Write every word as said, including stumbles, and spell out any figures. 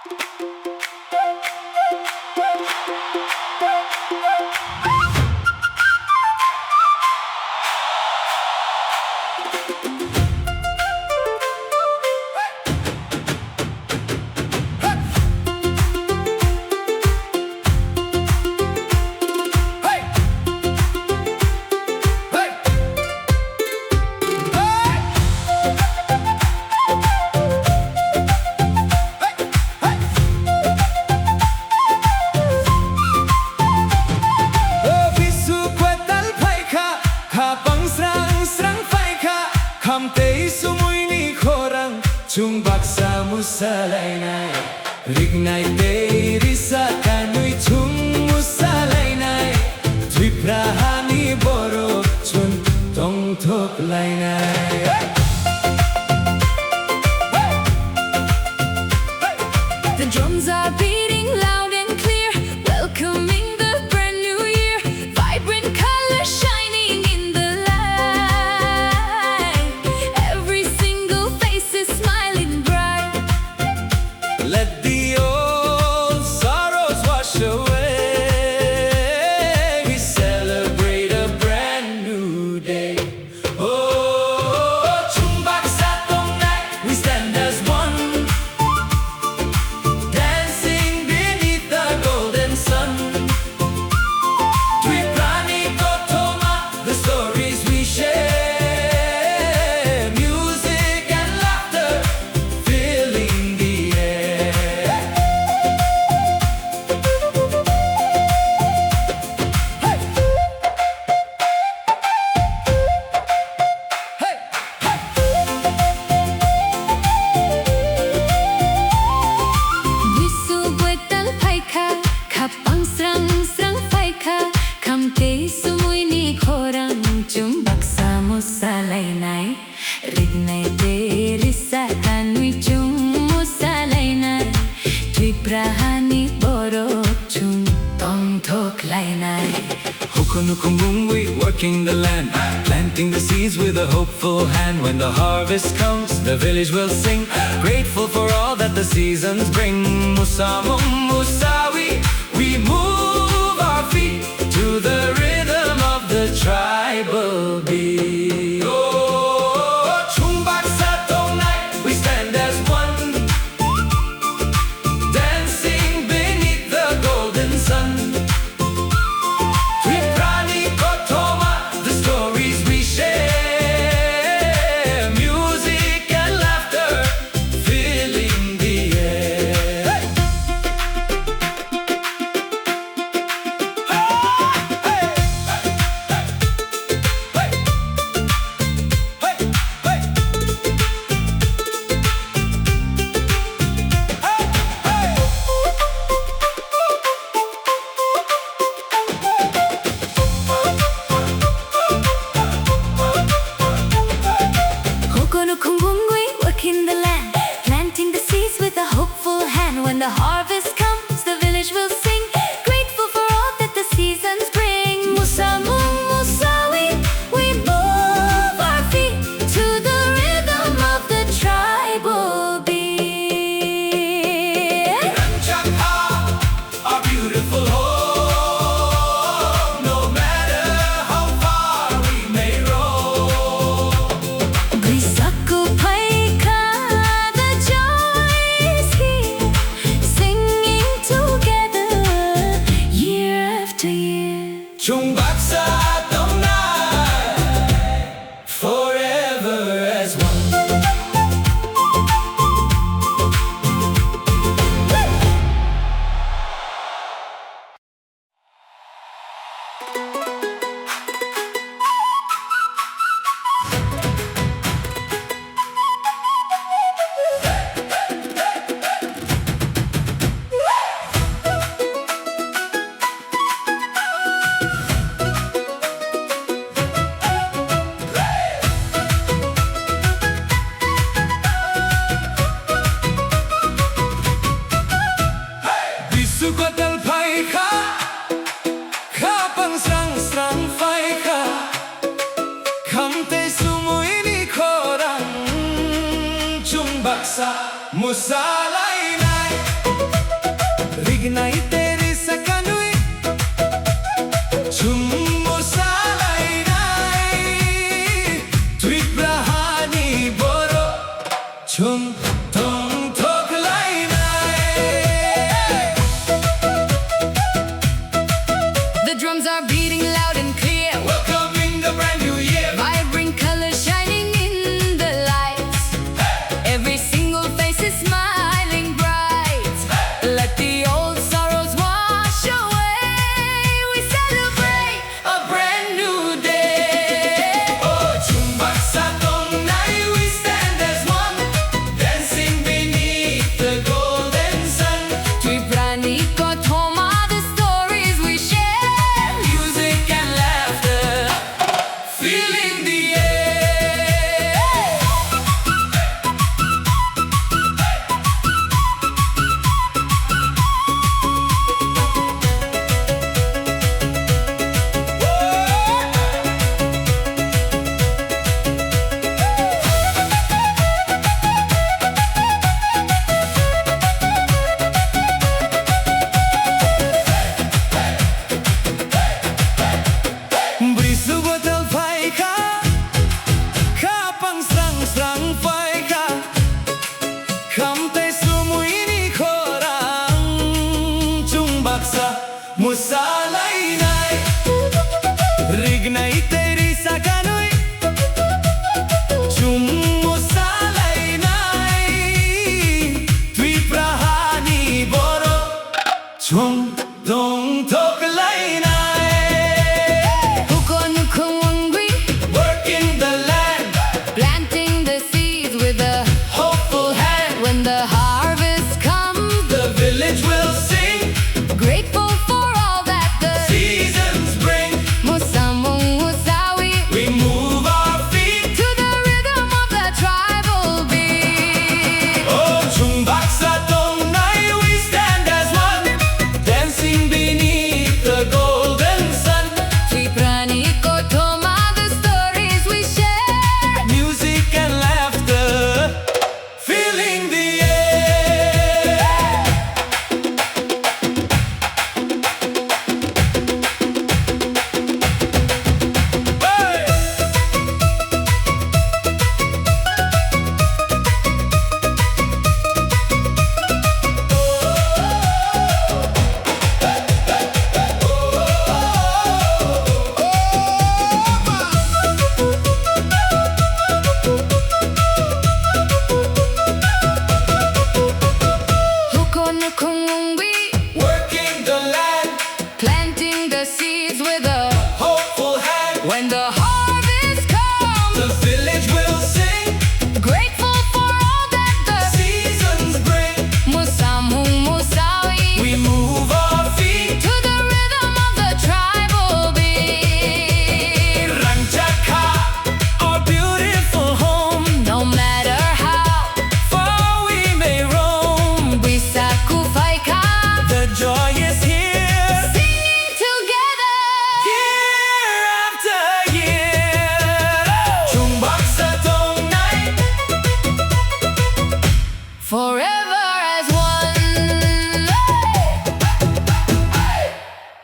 O Bisu kwtal phaikha, khapang srang srang phaikha, khamtei sumuini khorang, chwng baksa musalainai. Riknai tei risa kanwi chwng musalainai, Twipra hani borok chwng tongthok lainai. The drums are beating loud and clear, welcoming the brand new year. Vibrant colors shining in the light. Every single face is smiling bright. Let the old sorrows wash away. We celebrate a brand new day. Oh, chwng baksa tongnai, we stand as one. Dancing beneath the golden sun. Twiprani kothoma, the stories we share. Music and laughter filling the air. Bisu bwtal phaikha, khapang srang srang phaikha, khamtei sumuini khorang chwng baksa musalainai. Riknai tei risa kanwi chwng musalainai, Twipra hani borok chwng tongthok lainai. Hukunu khungungwi working the land, planting the seeds with a hopeful hand. When the harvest comes, the village will sing, grateful for all that the seasons bring. Musamung musawi, we move our feet to the rhythm of the tribal beat. Oh, chwng baksa tongnai, we stand as one. Dancing beneath the golden sun. Twiprani kothoma, the stories we share. Music and laughter filling the air. Hukunu khungungwi working the land, planting the seeds with a hopeful hand. When the harvest comes, the village will sing, grateful for all that the seasons bring. Musamung musawi, we move our feet to the rhythm of the tribal beat. Our beautiful home, no matter how far we may roam. Bwsakgo phaikha, the joy is here, singing together year after year. Chwng baksa tongnai. Forever as one. Bisu kwtal phaikha, khapang srang srang phaikha, khamtei sumuini khorang chwng baksa musalainai. Nai teri sakanwi chwng mwsalainai Twipra hani borok chwng tongthok lainai. The drums are beating loud and clear. Welcoming the brand new year. Vibrant colors shining in the lights. Every single face is smiling bright. Let the old sorrows wash away. We celebrate a brand new day. Oh, chwng baksa tongnai, we stand as one, dancing beneath the golden sun. Twiprani kothoma, the stories we share, music and laughter, filling the air. Brisu bwtal phaikha, khapang srang srang phaikha. Khamtai sumuini khorang, chwng baksa mwsalainai. Rignai tei ri sakanwi, chwng mwsalainai. Twipra hani borok, chwng tongthok lainai. Huko nukhung wngwi, working the land, planting the seeds with a hopeful hand. When the